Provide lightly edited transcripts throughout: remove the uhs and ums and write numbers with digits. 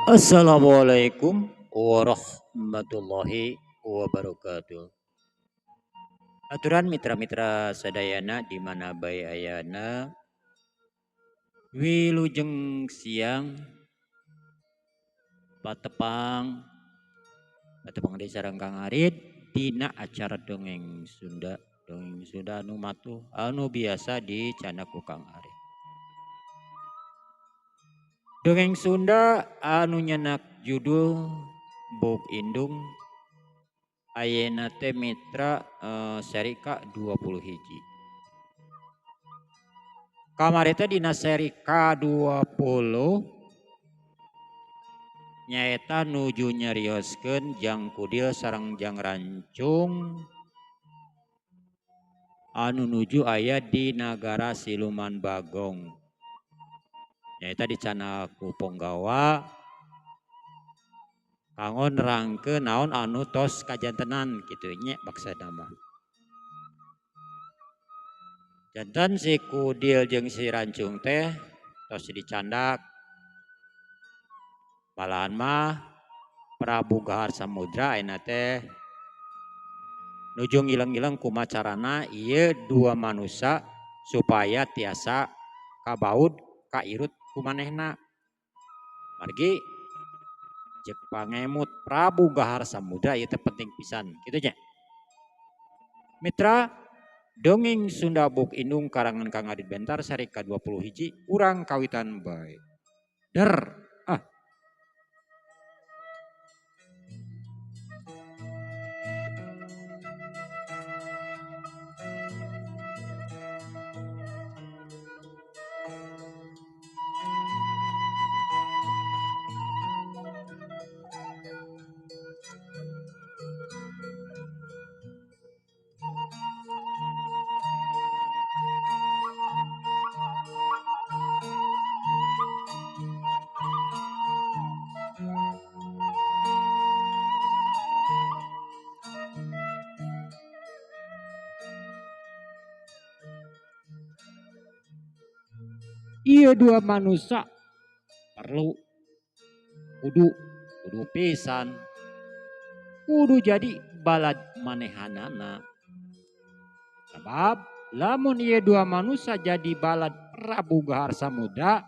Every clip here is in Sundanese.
Assalamualaikum warahmatullahi wabarakatuh. Aturan mitra-mitra sadayana di mana bae ayana wilujeng siang patepang patepang deui sareng Kang Arid dina acara dongeng Sunda, dongeng Sunda anu matuh anu biasa dicandak ku Kang Arid. Dongeng Sunda anu nyenak judul Buuk Indung ayeuna teh mitra seri ka-20 hiji. Kamari teh dina seri ka-20 nyaeta nuju nyarioskeun Jang Kudil sareng Jang Rancung anu nuju aya di nagara Siluman Bagong. Nyaeta dicandak ku Ponggawa kanggo nerangkeun naon anu tos kajantenan kitu nya maksudna mah. Janten si Kudil jeung si Rancung teh tos dicandak malahan mah Prabu Gahar Samudra ayeuna teh nuju ngileng-ngileng kumaha carana ieu dua manusa supaya tiasa kabaud kairut ku manehna. Margi jeung pangemut Prabu Gahar Samudra ieu teh penting pisan kitu nya. Mitra dongeng Sunda Buuk Indung karangan Kang Adit Bentar seri ka-20 hiji urang kawitan bae. Der ah. Ieu dua manusia perlu kudu kudu pisan kudu jadi balad manehanana. Sabab lamun ieu dua manusia jadi balad Prabu Gahar Samudra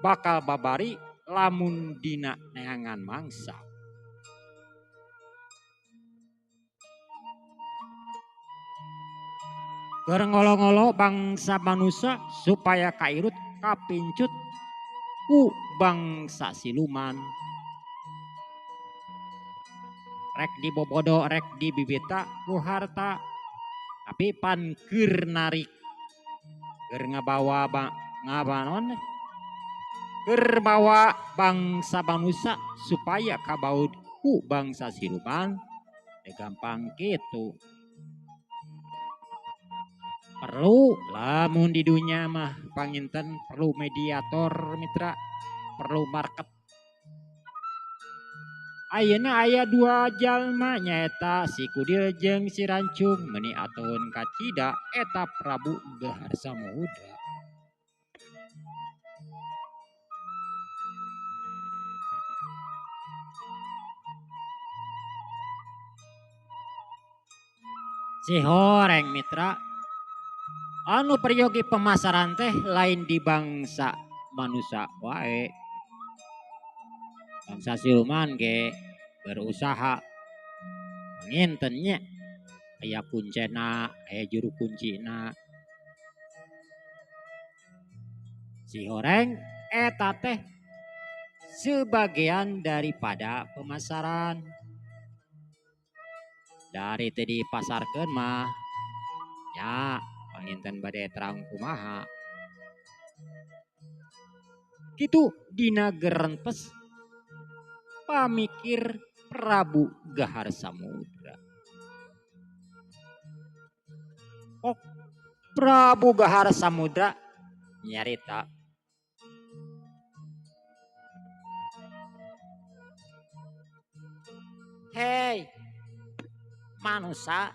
bakal babari lamun dina neangan mangsa. Keur ngolo-ngolo bangsa manusia supaya kairut kapincut ku bangsa siluman. Rek dibobodo rek dibibita ku harta, tapi pan keur narik keur ngabawa ngabanon keur bawa bangsa manusia supaya kabaud ku bangsa siluman teh gampang kitu. Perlu lamun di dunya mah panginten perlu mediator mitra, perlu market. Ayeuna aya dua jalma nyaeta si Kudil jeung si Rancung meuni atuhun kacida eta Prabu Gahar Samudra. Si horeng mitra anu peryogi pemasaran teh lain di bangsa manusia wae. Bangsa siluman ge berusaha panginten nya aya kuncena, aya juru kuncina. Si horeng eta teh sebagian daripada pemasaran. Dari teh dipasarkeun mah ya panginten bade terang kumaha. Kitu dina gerempes pamikir Prabu Gahar Samudra. Oh, Prabu Gahar Samudra nyarita. Hei, manusia,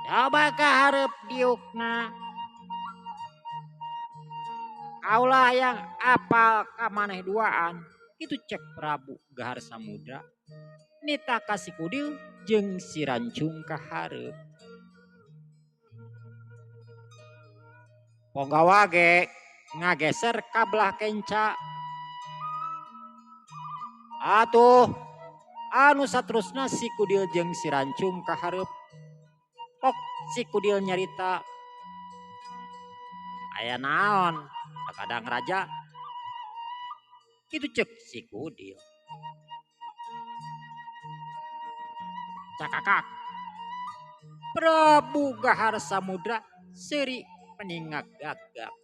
coba kaharep diukna. Kaula yang apal ka maneh duaan. Kitu cek Prabu Gahar Samudra nita ka si Kudil jeung si Rancung ka hareup. Ponggawa ge ngageser ka belah kenca. Atuh anu saterusna si Kudil jeung si Rancung ka hareup. Pok si Kudil nyarita aya naon sakadang raja. Kitu cek si Kudil. Cakakak. Prabu Gahar Samudra seuri meningak gagak.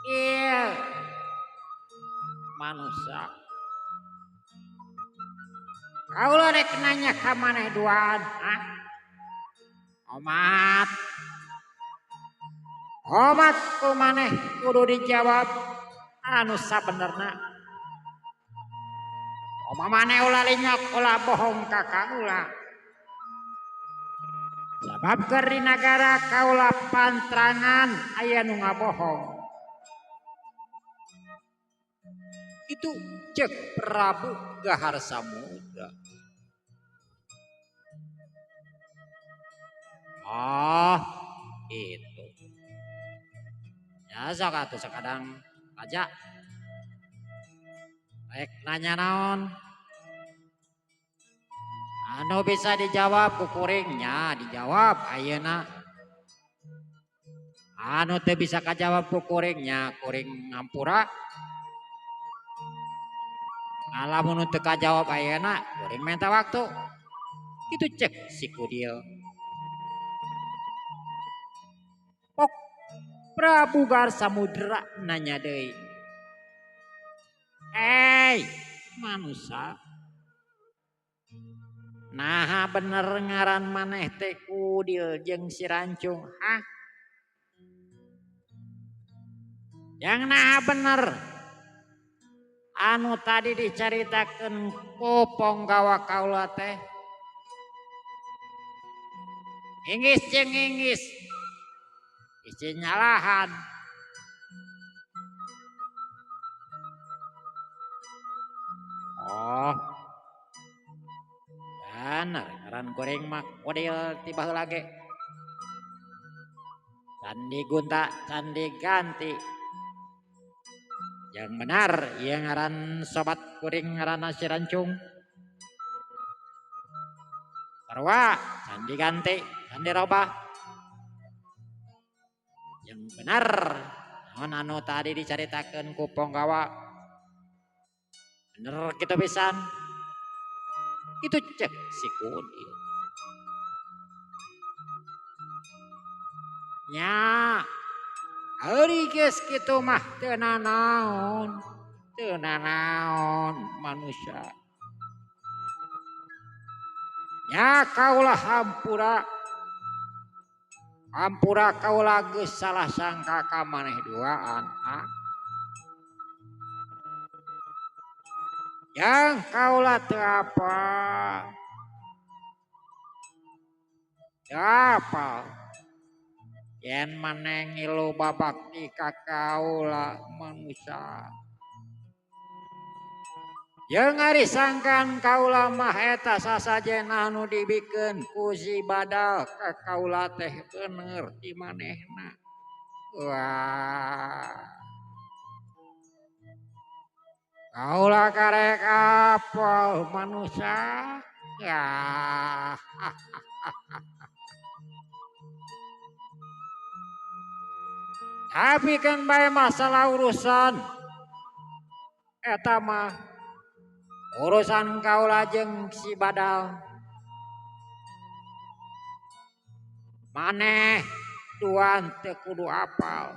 Iya, manusia. Kaula rek nanya ka maneh duaan, hah? Omat. Omat ku maneh kudu dijawab anu sabenerna. Oma maneh ulah linyok ulah bohong ka kaula. Sabab keur di nagara kaula pantrangan aya nu ngabohong. Itu cek Prabu Gahar Samudra. Oh, itu. Ya sok atuh sakadang raja. Rek nanya naon? Anu bisa dijawab ku kuring nya dijawab ayeuna. Anu teu bisa kajawab ku kuring nya kuring ngampura. Lamun nu teu kajawab ayeuna kuring minta waktu. Kitu cek si Kudil. Pok Prabu Gahar Samudra nanya deui. Hei, manusa. Naha bener ngaran maneh teh Kudil jeung si Rancung, hah? Yang naha bener anu tadi dicaritakeun ku ponggawa kaula teh. Inggis jeung inggis. Isi nyalahan. Oh. Bener ngaran goreng mah Kudil ti baheula ge. Candi gunta, candi ganti. Yang benar ieu ngaran sobat kuring ngaranna si Rancung. Sarua candi ganti, candi robah. Yang benar naon anu tadi dicaritakeun ku ponggawa. Bener kitu pisan. Kitu cek si Kudil. Nya, ari geus kitu mah teu nanaon, teu nanaon manusia. Nya kaula hampura. Hampura kaula geus salah sangka ka maneh duaan, ha? Yang kaula teu apa? Teu apa? Yen maneh ngilu babakti ka kaula manusia. Jeung ari sangkan kaula mah eta sasajen anu dibikeun ku si badal ka kaula teh bener ti manehna. Wah. Kaula karek apal manusia. Ya. Tapi kan bae masalah urusan eta mah urusan kaula jeung si badal. Maneh tuan teu kudu apal.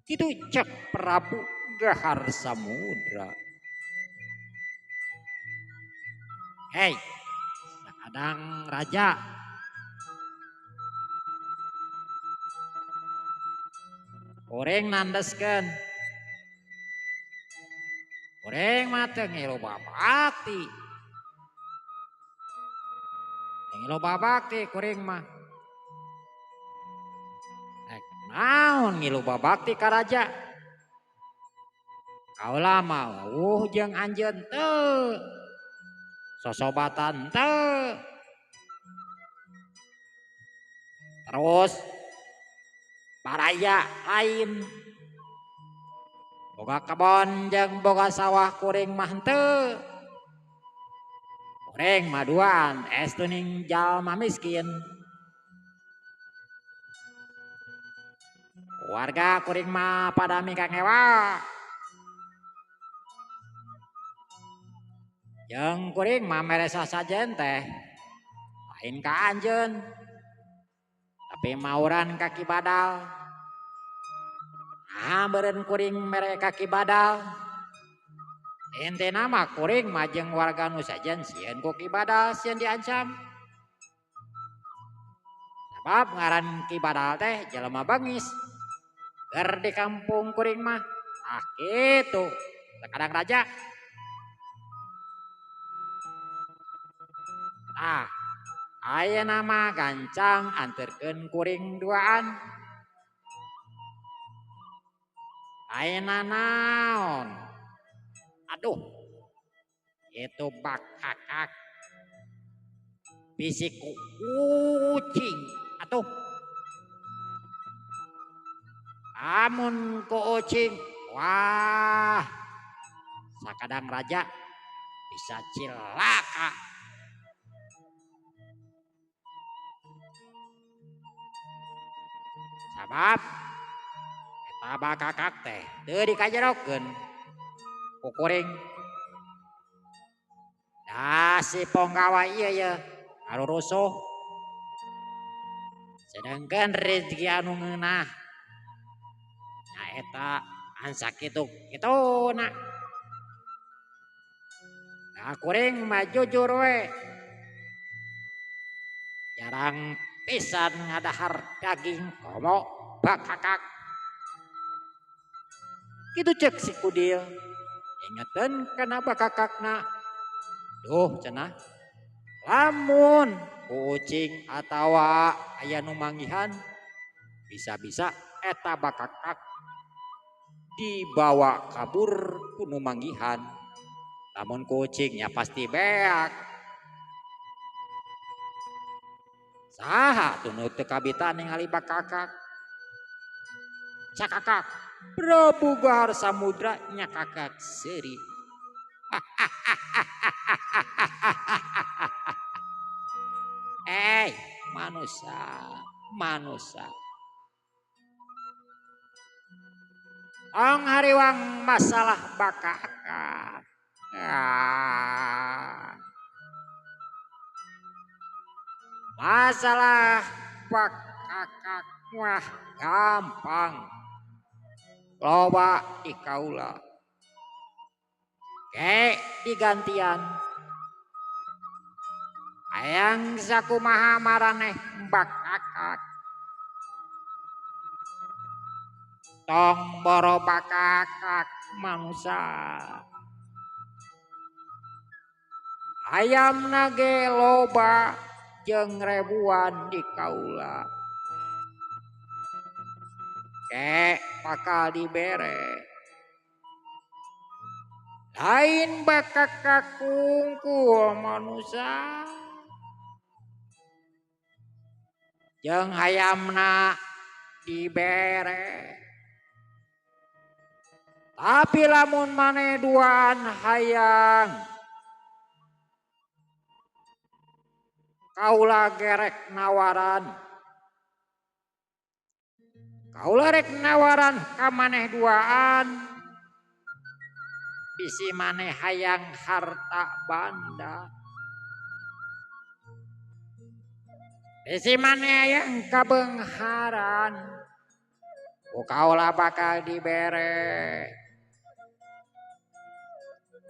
Kitu cek Prabu Gahar Samudra. Hei, sakadang raja. Kuring nandeskeun. Kuring mah teu ngilu babakti. Jeung loba bakti kuring mah. Rek naon ngilu babakti ka raja? Kaula mah wawuh jeung anjeun teu. Sosobatan teu. Terus baraya lain. Boga kebon jeung boga sawah kuring mah henteu. Kuring mah duaan estu ning jalma miskin. Warga kuring mah pada mikangewa. Jeung kuring mah mere sasajen teh lain ka anjeun. Tapi mauran ka Ki Badal. Ah beureun kuring mere ka Ki Badal. Intina mah kuring mah jeung warga nu sajen sieun ku Ki Badal sieun diancam. Sabab ngaran Ki Badal teh jelema bengis. Keur di kampung kuring mah ah kitu. Sakadang raja. Ah, ayeuna mah gancang anterkeun kuring duaan. Ayeuna naon? Aduh, itu bakakak bisi ku kucing atuh. Lamun ku ucing, wah, sakadang raja bisa cilaka. Sabab eta bakakak teh teu dikajerokeun ku kuring. Da si ponggawa ieu ye ngarurusuh. Sedangkan rezeki anu ngeunah nyaeta an sakitu kituna. Da kuring mah jujur we. Jarang pisan ngadahar daging komo bakakak. Kitu cek si Kudil. Ingetan kana bakakakna. Duh cenah. Lamun kucing atawa aya nu manggihan bisa-bisa eta bakakak dibawa kabur ku nu manggihan. Lamun kucingnya pasti beak. Saha tuh nu teu kabita ningali bakakak? Cakakak Prabu Gahar Samudra nyakakak seuri. Manusa, manusa. Ong hariwang masalah bakakak. Ah. Masalah bakakak mah gampang. Loba di kaula. Kek digantian. Hayang sakumaha maraneh bakakak. Tong boro bakakak manusa. Hayam nage loba jeung ribuan di kaula. Kek bakal dibere. Lain bakakak kungkul manusa. Jeung hayamna dibere. Tapi lamun maneh duaan hayang kaula gerek nawaran. Kaula rek nawaran ka maneh duaan. Bisi maneh hayang harta banda. Bisi maneh hayang kabeungharan. Ku kaula bakal dibere.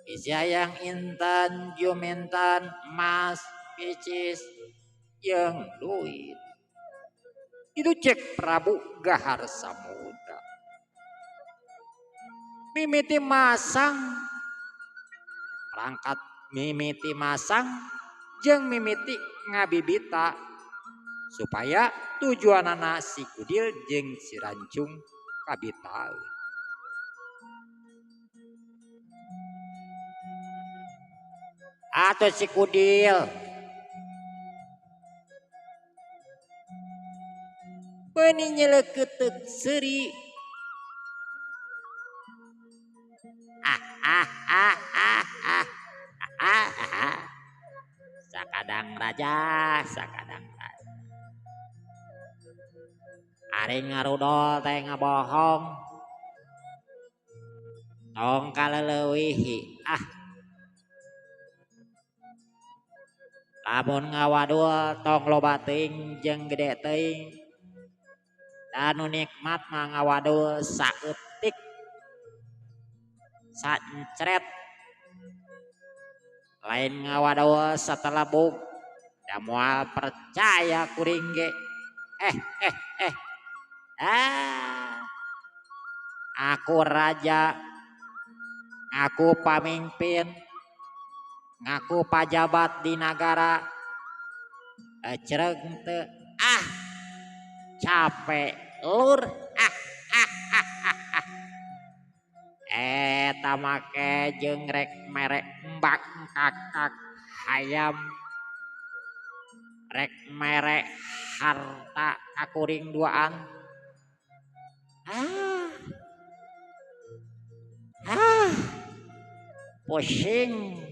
Bisi hayang intan jumintan emas picis jeung duit. Itu cek Prabu Gahar Samudra. Mimiti masang perangkat mimiti masang Jeung mimiti ngabibita supaya tujuanana si Kudil jeung si Rancung kabitaeun. Atau si Kudil beuni nyeleukeuteup seuri. Ah ah ah ah ah ah ah. Sakadang raja, sakadang raja. Ari ngarudol teh ngabohong. Tong kaleleuwihi ah. Lamun ngawadul tong loba teuing jeung gede teuing. Da nu nikmat mah ngawadul saeutik. Saencret. Lain ngawadul satelebug. Da moal percaya kuring ge. Ah. Aku raja, ngaku pamimpin, ngaku pajabat di nagara. Cereng teu ah. Capek lur ah ah ah ah ah. Eta make jeung rek merek mbak kakak hayam. Rek merek harta kakuring duaan. Ah. Ah. Pusing.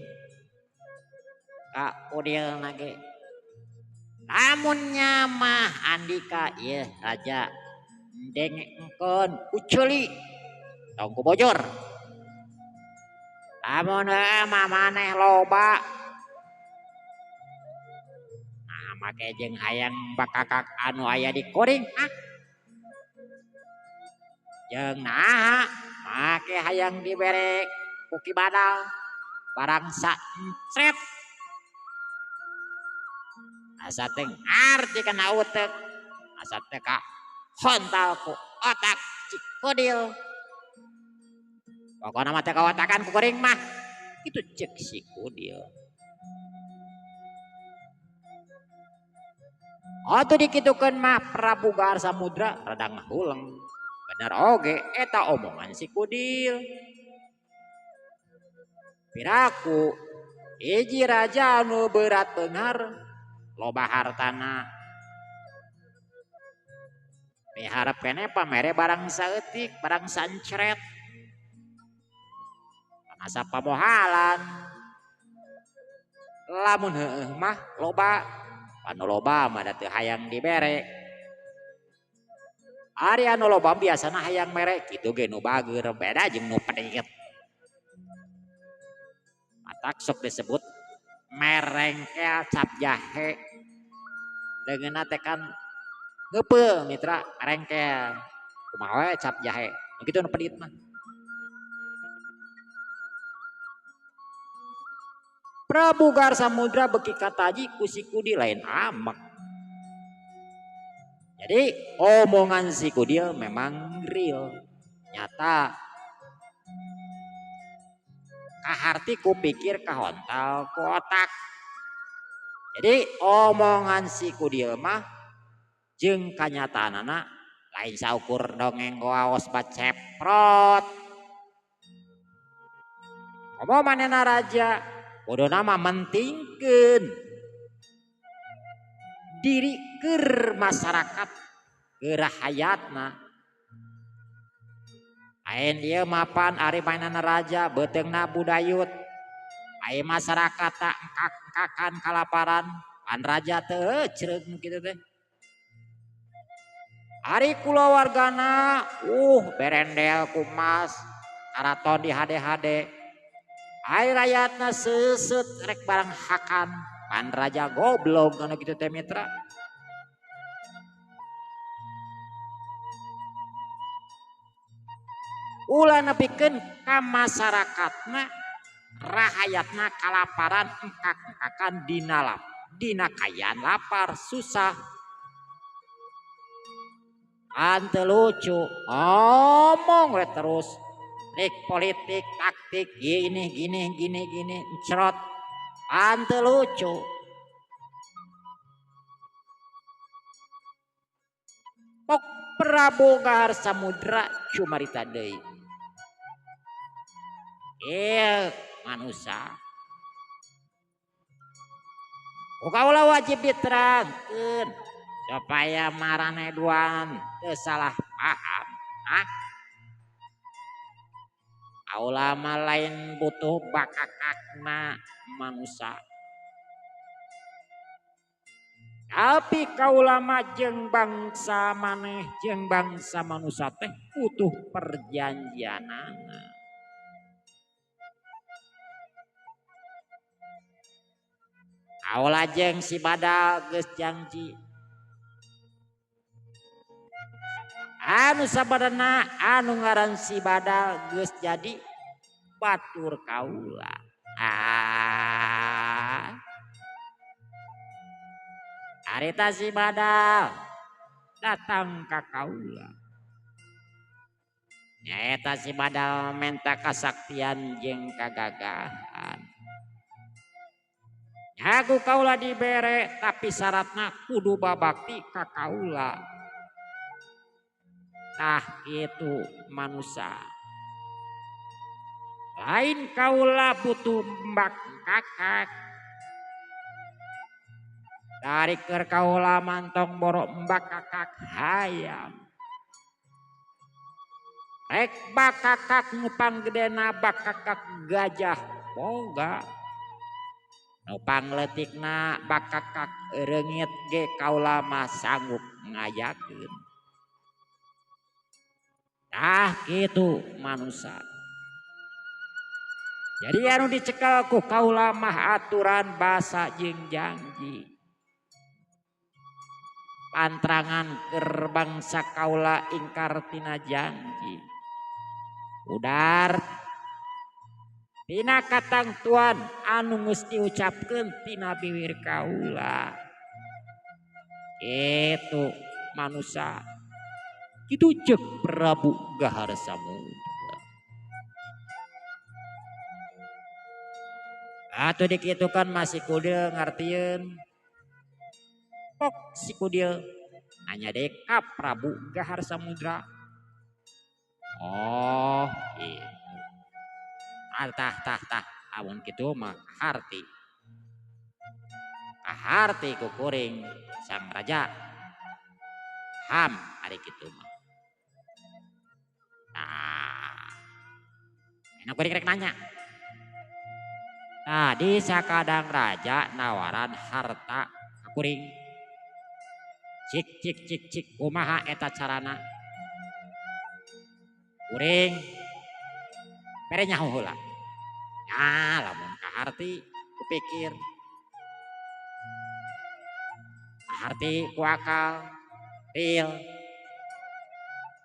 Ka Udil nage. Lamun nyamah Andika ieu raja dengengkeun uculi tong ku bojor. Lamun heueuh mah maneh loba. Nah make jeung hayang bakakak anu aya di kuring ah. Jeung naha make hayang dibere ku Ki Badal barang saencret. Asa teh ngarti kana utek, asa teh ka hontal ku otak si Kudil. Pokona mah teh kaotakan ku kuring mah. Kitu ceuk si Kudil. Atuh dikitukeun mah Prabu Gahar Samudra rada ngahuleng. Bener oge eta omongan si Kudil. Piraku hiji raja anu berat beunghar loba hartana. Miharep keneh pamere barang saeutik, barang sancret. Masa pamohalan. Lamun heueuh mah loba, anu loba mah da teu hayang dibere. Ari anu loba biasana hayang mere kitu ge nu bager, beda jeung nu pedit. Matak sok disebut merengkel cap jahe. Leungeunna teh kan ngeupeul mitra merengkel. Kumaha we cap jahe. Nu kitu nu pedit mah. Prabu Gahar Samudra beuki kataji ku si Kudil lain amek. Jadi omongan si Kudil memang real, nyata. Kaharti ku pikir kahontal ku otak. Jadi omongan si Kudil mah jeung kanyataanana lain saukur dongeng waos baceprot. Komo manehna raja kuduna mah mentingkeun diri keur masyarakat keur hayatna. Lain ieu mapan ari mainana raja beuteungna budayut. Ai masyarakat tak engkak-engkakan kalaparan, pan raja teu ceureung kitu teh. Ari kulawargana berendel ku mas, karaton di hade-hade. Ai rayatna seuseut rek barang hakan, pan raja goblok anu kitu teh mitra. Ulah nepikeun ka masyarakatna rahayatna kalaparan engkak-engkakan dina lap, dina kayan lapar susah. Kan teu lucu ngomong we terus trik politik taktik gini gini gini gini cerot. Kan teu lucu. Pok Prabu Gahar Samudra cumarita deui. Manusia. Ku kaula wajib diterangkeun supaya marane duan teu salah paham. Hah? Kaula mah lain butuh bakakakna manusia. Tapi kaula mah jeung bangsa maneh jeung bangsa manusia teh butuh perjanjianana. Kaula jeung si Badal geus janji. Anu sabadana anu ngaran si Badal geus jadi batur kaula. Ah. Harita si Badal datang ka kaula. Nyaeta si Badal menta kasaktian jeung kagagahan. Nyaku kaula dibere tapi syaratna kudu babakti ka kaula. Tah kitu manusia. Lain kaula butuh mbak kakak. Dari keur kaula mantong borok mbak kakak hayam. Rek bakakak nu panggedena bakakak gajah boga. Nu pangleutikna bakakak reungit ge kaula mah sanggup ngayakeun. Tah kitu manusia. Jadi anu dicekel ku kaula mah aturan basa jeung janji. Pantrangan keur bangsa kaula ingkar tina janji. Udar tina katangtuan anu geus diucapkeun tina biwir kaula. Kitu manusia. Kitu ceuk Prabu Gahar Samudra. Atuh dikitukan masih kudil ngartieun. Pok si kudil nanya deh ka Prabu Gahar Samudra. Oh gitu. Ah, tah tah tah amun kitu mah kaharti. Kaharti ku kuring sang raja. Ham ari kitu mah. Nah, enak kuring rek nanya. Tadi sakadang raja nawaran harta ka kuring. Cik cik cik cik kumaha eta carana? Kuring bere nyaho heula. Nah, lamun kaharti kupikir. Kaharti ku akal, real.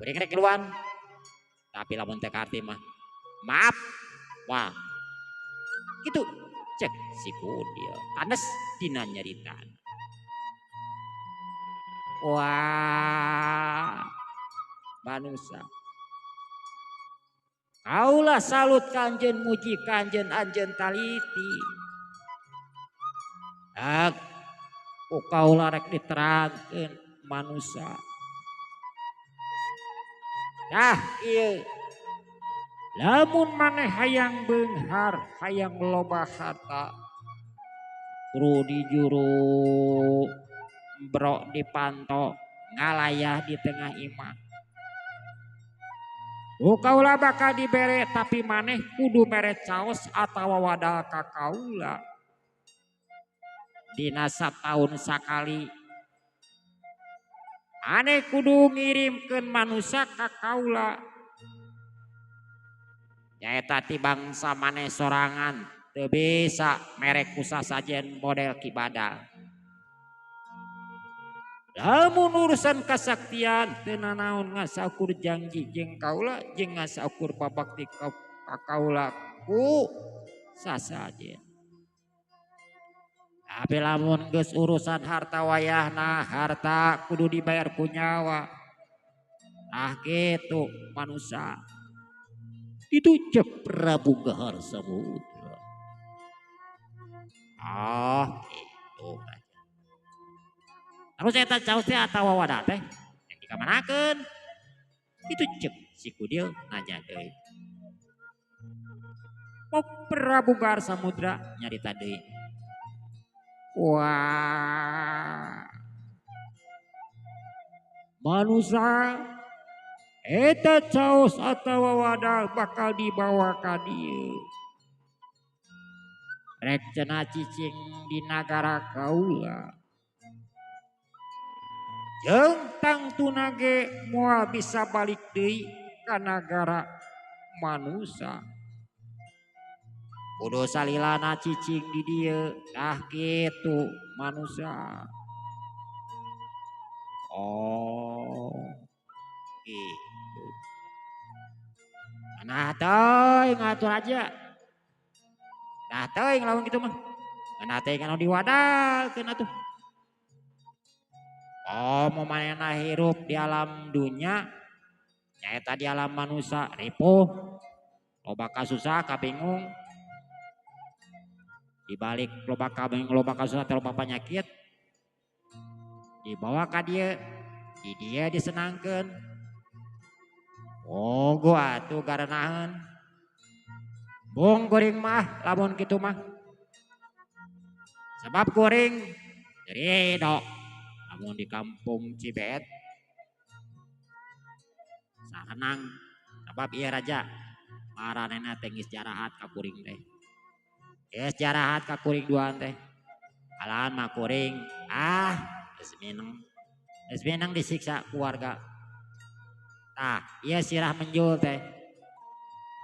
Kuring rek kiluan. Tapi lamun teh kaharti mah maaf. Wah. Kitu cek si kudil. Tanes dina nyaritan. Wah, manusia. Kaulah salut kanjen muji kanjen anjen taliti. Ak, ku kaulah rek diterangkeun manusia. Dah ieu. Lamun maneh hayang beunghar, hayang loba harta, kudu di juru brok dipanto ngalayah di tengah imah. Ku kaula bakal dibere tapi maneh kudu mere caos atawa wadal ka kaula. Dina sataun sakali maneh kudu ngirimkeun manusia ka kaula. Nyaeta ti bangsa maneh sorangan teu bisa mere kusasajen model Ki Badal. Lamun urusan kasaktian teu nanaon ngasaukur janji jeung kaula jeung ngasaukur babakti ka kaula ku sasajen. Tapi lamun geus urusan harta wayahna harta kudu dibayar ku nyawa. Ah kitu manusia. Itu cek Prabu Gahar Samudra. Ah gitu. Terus eta caos teh atawa wadah teh. Dikamanakeun? Itu cek si Kudil nanya deui. Pok Prabu Gahar Samudra nyarita deui. Wah. Manusia eta caos atawa wadah bakal dibawa ka dieu. Rek cenah cicing di nagara kaula. Jeung tangtuna ge moal bisa balik deui ka nagara manusa. Kudu salilana cicing di dieu tah kitu manusa. Oh, gitu. Nah teuing atuh raja. Nah teuing lamun kitu mah. Nah teuing anu diwadalkeun atuh. Oh, mau manehna hirup di alam dunya nyaeta di alam manusia ripuh. Loba kasusah kabingung. Dibalik loba kabingung loba kasusah teh loba penyakit. Dibawa ka dieu, di dieu disenangkeun. Mogo atuh garaneun. Bung kuring mah lamun kitu mah. Sebab kuring ridho lamun di kampung Cibeet. Sarenang sebab ieu raja maranehna teh geus jarahat ka kuring teh. Geus jarahat ka kuring duaan teh. Alahan mah kuring geus mineng. Geus mineng disiksa keluarga. Tah, ieu sirah menjul teh.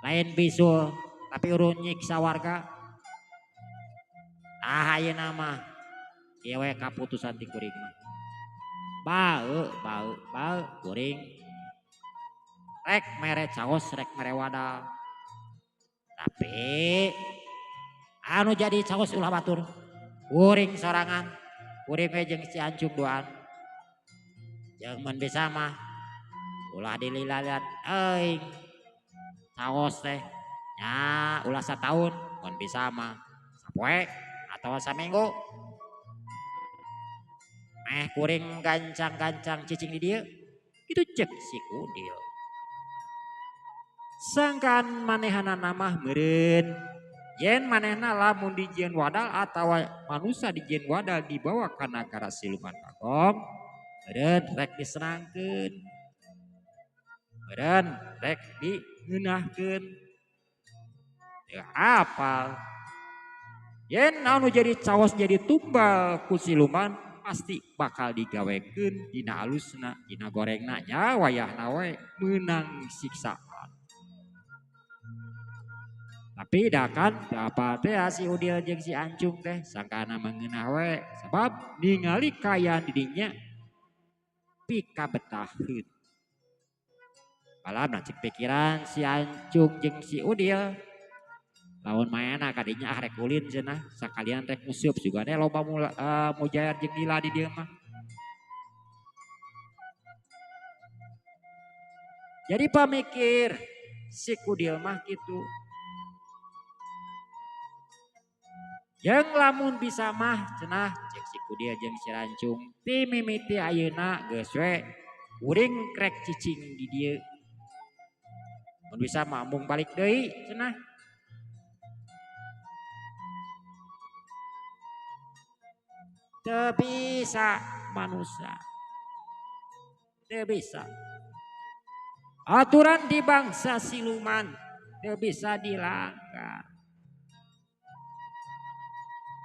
Lain bisul tapi urun nyiksa warga. Tah ayeuna mah ieu we kaputusan ti kuring mah. Baeu, baeu, baeu kuring. Rek mere caos, rek mere wadal. Tapi anu jadi caos ulah batur. Kuring sorangan, kuring we jeung si Ancung duaan. Jeung mun bisa mah ulah dililalian euing. Caos teh nya ulah sataun mun bisa mah sapoe atawa saminggu. Meh kuring gancang-gancang cicing di dieu. Kitu cek si Kudil. Sangkaan manehanana mah meureun yen manehna lamun dijieun wadal atawa manusa dijieun wadal dibawa ka nagara siluman Bagong, meureun rek disenangkeun. Meureun rek digeunahkeun. Teu apal. Yen anu jadi caos jadi tumbal ku siluman pasti bakal digawekeun dina alusna, dina gorengna nya wayahna we meunang siksaan. Tapi dah kan teu apal teh si Udil jeung si Ancung teh sangkana mengeunah we sebab ningali kaayaan di dinya pikabetaheun. Malam cek pikiran si Ancung jeung si Udil lamun maena ka dinya ah rek ulin cenah sakalian rek musup juga teh loba mujair jeung nila di dieu mah. Jadi pamikir si Kudil mah kitu. Jeung lamun bisa mah cenah cek si Kudil jeung si Rancung ti mimiti ayeuna geus we kuring krek cicing di dieu. Mun bisa mah embung balik deui cenah. Teu bisa manusia. Teu bisa. Aturan di bangsa siluman teu bisa dilanggar.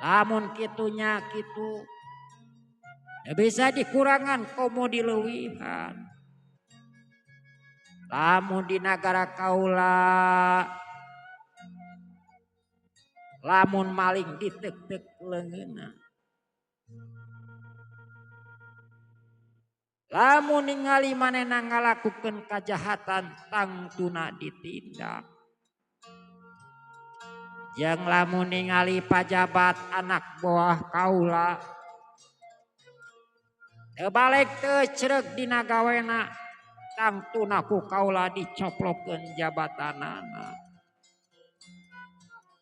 Lamun kitunya kitu teu bisa dikurangan komo dileuwihan. Lamun di nagara kaula lamun maling ditek-tek leungeunna. Lamun ningali manehna ngalakukeun kajahatan tangtuna ditindak. Jeung lamun ningali pajabat anak buah kaula teu balik teu cereg dina gawena tangtuna ku kaula dicoplokeun jabatanana.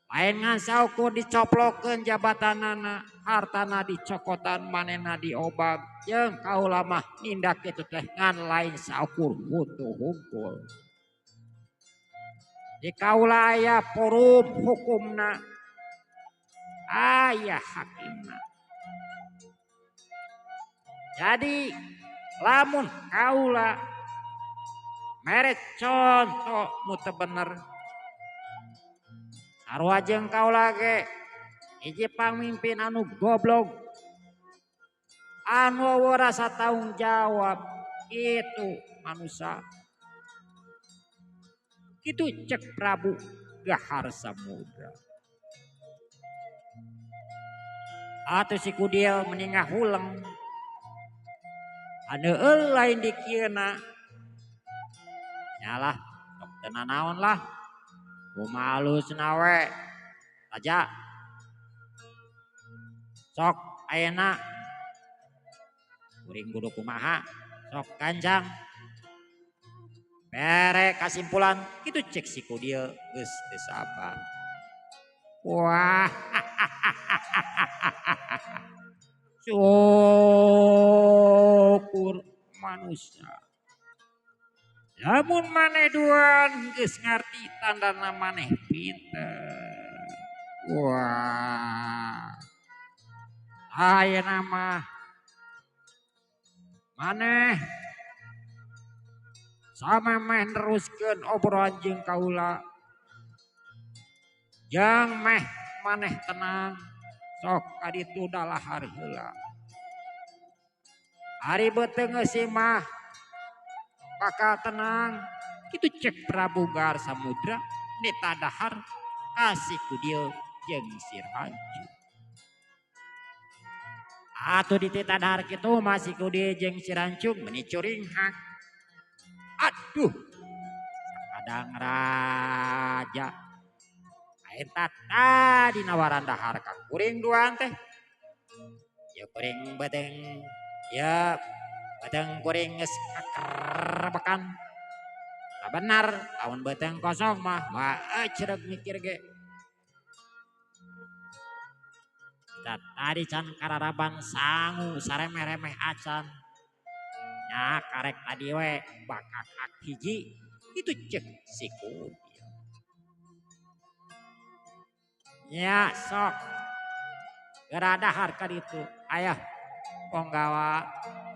Lain ngan saukur dicoplokeun jabatanana Hartana dicokotan manehna diobag jeung kaula mah nindak kitu teh ngan lain saukur huntu hungkul. Di kaula aya forum hukumna, aya hakimna. Jadi lamun kaula mere contoh nu teu bener sarua jeung kaula ge hiji pamimpin anu goblok anu eueuh rasa tanggung jawab itu manusia. Kitu cek Prabu Gahar Samudra. Atuh si Kudil meningah huleng. Anu lain dikieuna. Nyalah, sok teu nanaon lah. Kumaha alus nawe. Raja. Sok ayeuna kuring kudu kumaha? Sok gancang. Bere kasimpulan kitu cek si Kudil geus teu sabar. Wah. Syukur manusia. Lamun maneh duan geus ngarti tandana maneh pinter. Wah. Ayeuna mah maneh sama meh neruskeun obrolan jeung kaula. Jang meh maneh tenang sok kaditu dalahar heula. Ari beuteung eusi mah bakal tenang. Kitu cek Prabu Gahar Samudra nitadahar ka si Kudil jeung si Rancung. Atuh dititadahar kitu mah si Kudil jeung si Rancung meuni curinghak. Aduh, sakadang raja. Eta tadi nawaran dahar ka kuring duaan teh. Ya kuring beuteung, ya beuteung kuring geus kakerbekan. Tah benar, lamun beuteung kosong mah bae cereg mikir ge. Tah tadi can kararaban sangu saremeh-remeh acan. Nya karek tadi we bakakak hiji itu cek si Kudil. Nya sok geura dahar ka ditu. Ayah ponggawa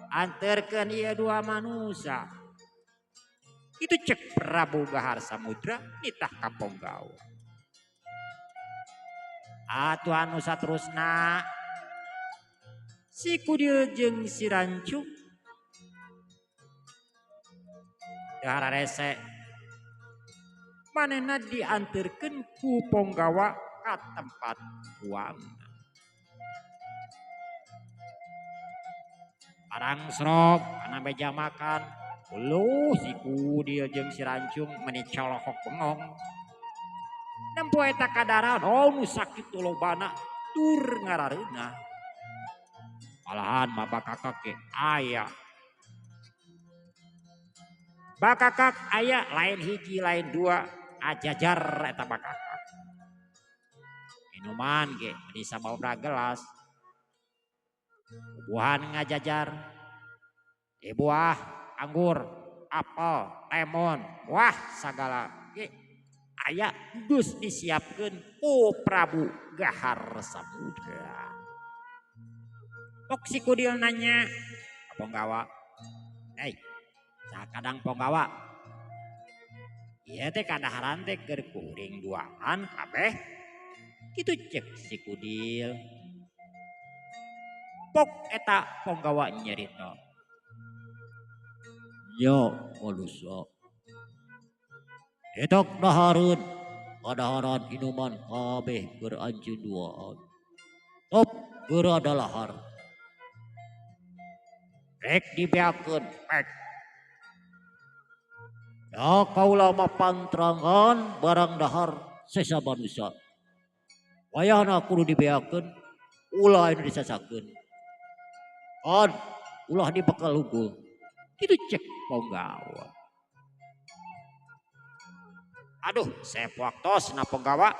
anterkeun ieu dua manusia. Itu cek Prabu Gahar Samudra nitah ka ponggawa. Atuh anu saterusna si Kudil jeung si Rancung dahar rese manehna dianterkeun ku ponggawa ka tempat buangna. Parang srok kana meja makan, uluh si Kudil jeung si Rancung meuni colohok bengong. Nempo eta kadaran, oh nu sakitu lobana tur ngarareunah. Malahan mah bakakak ge aya. Bakakak aya lain hiji lain dua ajajar eta bakakak. Minuman ge meuni sababaraha gelas. Bubuhan ngajajar. Di buah anggur, apel, lemon, wah sagala ge aya geus disiapkeun ku Prabu Gahar Samudra. Pok si Kudil nanya ka ponggawa, "Hei, sakadang ponggawa, ieu teh kadaharan teh keur kuring duaan kabeh?" Kitu cek si Kudil. Pok eta ponggawa nyerita, Nya manusia, etak dahareun kadaharan inuman kabeh keur anjeun duaan. Top geura dalahar. Rek dibeakeun pek. Ya kaula mah pantrangan barang dahar sesa manusia. Wayahna kudu dibeakeun ulah anu disasakeun. Kan ulah dibekal hungkul. Kitu cek ponggawa. Aduh, sepuak tos na ponggawa.